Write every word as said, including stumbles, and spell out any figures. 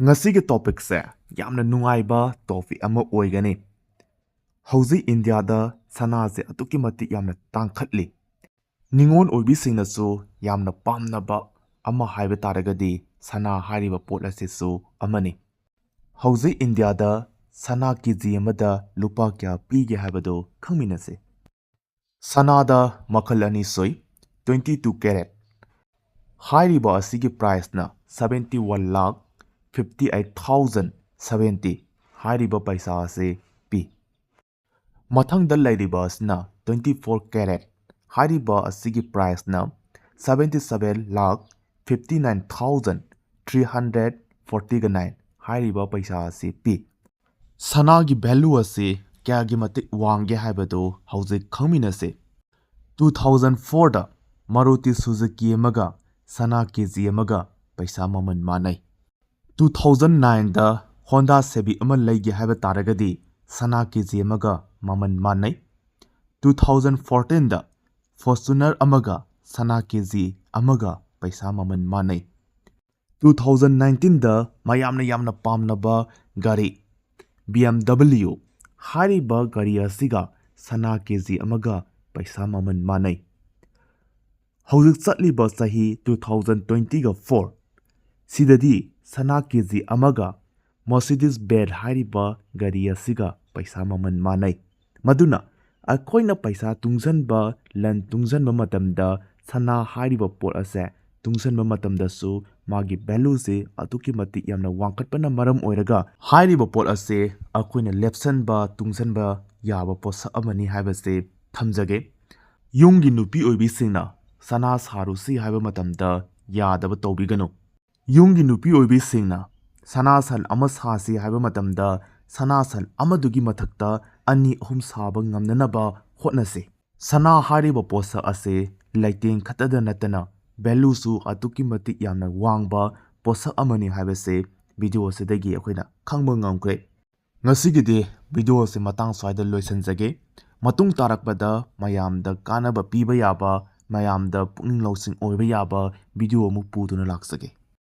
ꯉꯁꯤꯒꯤ ꯇꯣꯄꯤꯛꯁꯦ ꯌꯥꯝꯅ ꯅꯨꯡꯉꯥꯏꯕ ꯇꯣꯄꯤꯛ ꯑꯃ ꯑꯣꯏꯒꯅꯤ꯫ ꯍꯧꯖꯤꯛ ꯏꯟꯗꯤꯌꯥꯗ ꯁꯅꯥꯁꯦ ꯑꯗꯨꯛꯀꯤ ꯃꯇꯤꯛ ꯌꯥꯝꯅ ꯇꯥꯡꯈꯠꯂꯤ꯫ ꯅꯤꯉꯣꯜ ꯑꯣꯏꯕꯤꯁꯤꯡꯅꯁꯨ ꯌꯥꯝꯅ ꯄꯥꯝꯅꯕ ꯑꯃ ꯍꯥꯏꯕ ꯇꯥꯔꯒꯗꯤ ꯁꯅꯥ ꯍꯥꯏꯔꯤꯕ ꯄꯣꯠ ꯑꯁꯤꯁꯨ ꯑꯃꯅꯤ꯫ ꯍꯧꯖꯤꯛ ꯏꯟꯗꯤꯌꯥꯗ ꯁꯅꯥ ꯀꯦ ꯖꯤ ꯑꯃꯗ ꯂꯨꯄꯥ ꯀꯌꯥ ꯄꯤꯒꯦ ꯍꯥꯏꯕꯗꯨ ꯈꯪꯃꯤꯟꯅꯁꯤ꯫ ꯁꯅꯥꯗ ꯃꯈꯜ ꯑꯅꯤ ꯁꯨꯏ꯫ Twenty two carat ꯍꯥꯏꯔꯤꯕ ꯑꯁꯤꯒꯤ ꯄ꯭ꯔꯥꯏꯁꯅ seventy one lakh fifty eight thousand seventy ꯍꯥꯏꯔꯤꯕ ꯄꯩꯁꯥ ꯑꯁꯤ ꯄꯤ꯫ ꯃꯊꯪꯗ ꯂꯩꯔꯤꯕ ꯑꯁꯤꯅ twenty four carat ꯍꯥꯏꯔꯤꯕ ꯑꯁꯤꯒꯤ ꯄ꯭ꯔꯥꯏꯁꯅ seventy seven lakh fifty nine thousand three hundred forty nine ꯍꯥꯏꯔꯤꯕ ꯄꯩꯁꯥ ꯑꯁꯤ ꯄꯤ꯫ ꯁꯅꯥꯒꯤ ꯚꯦꯂꯨ ꯑꯁꯤ ꯀꯌꯥꯒꯤ ꯃꯇꯤꯛ ꯋꯥꯡꯒꯦ ꯍꯥꯏꯕꯗꯨ ꯍꯧꯖꯤꯛ ꯈꯪꯃꯤꯟꯅꯁꯤ꯫ Two thousand fourꯗ ꯃꯥꯔꯨꯇꯤ ꯁꯨꯖꯨꯀꯤ ꯑꯃꯒ ꯁꯅꯥ ꯀꯦ ꯖꯤ ꯑꯃꯒ ꯄꯩꯁꯥ ꯃꯃꯜ ꯃꯥꯟꯅꯩ꯫ Two thousand nineꯗ ꯍꯣꯟꯗꯥ ꯁꯦꯕꯤꯛ ꯑꯃ ꯂꯩꯒꯦ ꯍꯥꯏꯕ ꯇꯥꯔꯒꯗꯤ ꯁꯅꯥ ꯀꯦ ꯖꯤ ꯑꯃꯒ ꯃꯃꯜ ꯃꯥꯟꯅꯩ꯫ Two thousand fourteenꯗ ꯐꯣꯔꯆꯨꯅꯔ ꯑꯃꯒ ꯁꯅꯥ ꯀꯦ ꯖꯤ ꯑꯃꯒ ꯄꯩꯁꯥ ꯃꯃꯜ ꯃꯥꯟꯅꯩ꯫ Two thousand nineteenꯗ ꯃꯌꯥꯝꯅ ꯌꯥꯝꯅ ꯄꯥꯝꯅꯕ ꯒꯥꯔꯤ BMW ꯍꯥꯏꯔꯤꯕ ꯒꯥꯔꯤ ꯑꯁꯤꯒ ꯁꯅꯥ ꯀꯦ ꯖꯤ ꯑꯃꯒ ꯄꯩꯁꯥ ꯃꯃꯜ ꯃꯥꯟꯅꯩ꯫ ꯍꯧꯖꯤꯛ ꯆꯠꯂꯤꯕ ꯆꯍꯤ two thousand twentyꯒ four ꯁꯤꯗꯗꯤ ꯁꯅꯥ ꯀꯦ ꯖꯤ ꯑꯃꯒ Mercedes Benz ꯍꯥꯏꯔꯤꯕ ꯒꯥꯔꯤ ꯑꯁꯤꯒ ꯄꯩꯁꯥ ꯃꯃꯜ ꯃꯥꯟꯅꯩ꯫ ꯃꯗꯨꯅ ꯑꯩꯈꯣꯏꯅ ꯄꯩꯁꯥ ꯇꯨꯡꯁꯟꯕ, ꯂꯟ ꯇꯨꯡꯁꯟꯕ ꯃꯇꯝꯗ ꯁꯅꯥ ꯍꯥꯏꯔꯤꯕ ꯄꯣꯠ ꯑꯁꯦ ꯇꯨꯡꯁꯟꯕ ꯃꯇꯝꯗꯁꯨ ꯃꯥꯒꯤ ꯚꯦꯂꯨꯁꯦ ꯑꯗꯨꯛꯀꯤ ꯃꯇꯤꯛ ꯌꯥꯝꯅ ꯋꯥꯡꯈꯠꯄꯅ ꯃꯔꯝ ꯑꯣꯏꯔꯒ ꯍꯥꯏꯔꯤꯕ ꯄꯣꯠ ꯑꯁꯦ ꯑꯩꯈꯣꯏꯅ ꯂꯦꯞꯁꯟꯕ, ꯇꯨꯡꯁꯟꯕ ꯌꯥꯕ ꯄꯣꯠꯁꯛ ꯑꯃꯅꯤ ꯍꯥꯏꯕꯁꯦ ꯊꯝꯖꯒꯦ꯫ ꯌꯨꯝꯒꯤ ꯅꯨꯄꯤ ꯑꯣꯏꯕꯤꯁꯤꯡꯅ ꯁꯅꯥ ꯁꯥꯔꯨꯁꯤ ꯍꯥꯏꯕ ꯃꯇꯝꯗ ꯌꯥꯗꯕ ꯇꯧꯕꯤꯒꯅꯨ꯫ ꯌꯨꯝꯒꯤ ꯅꯨꯄꯤ ꯑꯣꯏꯕꯤꯁꯤꯡꯅ ꯁꯅꯥ ꯁꯟ ꯑꯃ ꯁꯥꯁꯤ ꯍꯥꯏꯕ ꯃꯇꯝꯗ ꯁꯅꯥ ꯁꯟ ꯑꯃꯗꯨꯒꯤ ꯃꯊꯛꯇ ꯑꯅꯤ ꯑꯍꯨꯝ ꯁꯥꯕ ꯉꯝꯅꯅꯕ ꯍꯣꯠꯅꯁꯤ꯫ ꯁꯅꯥ ꯍꯥꯏꯔꯤꯕ ꯄꯣꯠꯁꯛ ꯑꯁꯤ ꯂꯩꯇꯦꯡ ꯈꯛꯇꯗ ꯅꯠꯇꯅ ꯚꯦꯂꯨꯁꯨ ꯑꯗꯨꯛꯀꯤ ꯃꯇꯤꯛ ꯌꯥꯝꯅ ꯋꯥꯡꯕ ꯄꯣꯠꯁꯛ ꯑꯃꯅꯤ ꯍꯥꯏꯕꯁꯦ ꯚꯤꯗꯤꯑꯣ ꯑꯁꯤꯗꯒꯤ ꯑꯩꯈꯣꯏꯅ ꯈꯪꯕ ꯉꯝꯈ꯭ꯔꯦ꯫ ꯉꯁꯤꯒꯤꯗꯤ ꯚꯤꯗꯤꯑꯣ ꯑꯁꯤ ꯃꯇꯥꯡ ꯁ꯭ꯋꯥꯏꯗ ꯂꯣꯏꯁꯤꯟꯖꯒꯦ꯫ ꯃꯇꯨꯡ ꯇꯥꯔꯛꯄꯗ ꯃꯌꯥꯝꯗ ꯀꯥꯟꯅꯕ ꯄꯤꯕ ꯌꯥꯕ, ꯃꯌꯥꯝꯗ ꯄꯨꯛꯅꯤꯡ ꯂꯧꯁꯤꯡ ꯑꯣꯏꯕ ꯌꯥꯕ ꯚꯤꯗꯤꯑꯣ ꯑꯃꯨꯛ ꯄꯨꯗꯨꯅ ꯂꯥꯛꯆꯒꯦ꯫